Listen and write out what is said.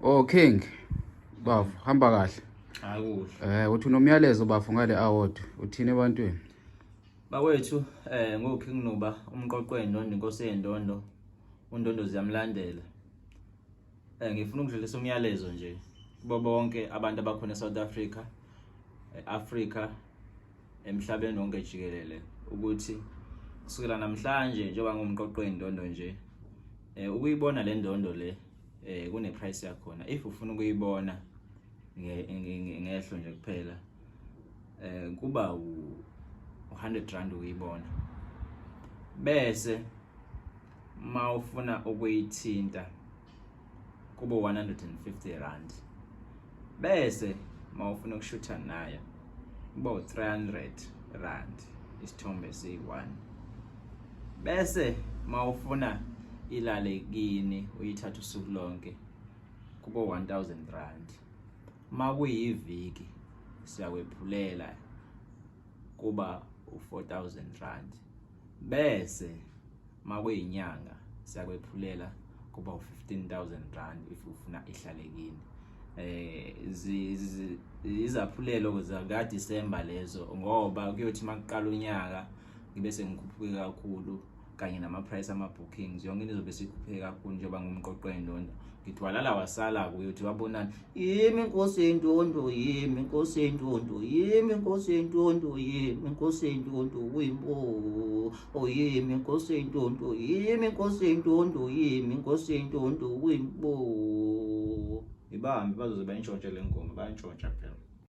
Oh King, bafo hamba kahle. Akuhle. Uthi unomyalezo bafo ngale award. Uthini ebantwini? Bakwethu nguKing Nuba umqoqo wendondo inkosi yendondo undondo ziyamlandela. Ngifuna ukudlulisa umyalezo nje kubo bonke abantu abakhona eSouth Africa, eAfrica, emhlabeni wonke jikelele ukuthi kusukela namhlanje njengoba ngumqoqo wendondo nje ukuyibona le ndondo le kune price yakhona. If ufuna ukuyibona ngehlo nje kuphela kuba u100 rand ukuyibona, bese mawufuna ukuyithinta kuba 150 rand, bese mawufuna ukushutha nayo kuba u300 rand isithombe siyi1, bese mawufuna ilale kini uyithatha usuku lonke kuba 1000 rand. Makuyiviki siyakwephulela kuba u4000 rand, bese makuyinyanga siyakwephulela kuba u15000 rand if ufuna ihlale kini. Izaphulelo zaka December lezo, ngoba kuyothi makuqala unyaka ngibe sengikhuphuke kakhulu kanye nama price ama bookings, yonke into izobe sikhuphuke kakhulu njengoba ngumqoqo wendondo. Ngithi walala wasala kuyothi wabonani, yimi inkosi yendondo, yimi inkosi yendondo, yimi inkosi yendondo, yimi inkosi yendondo, wimbo, oh yimi inkosi yendondo, yimi inkosi yendondo, yimi inkosi yendondo, wimbo. Ibambe bazoze bayintshontshe le ngoma, bayintshontsha phela.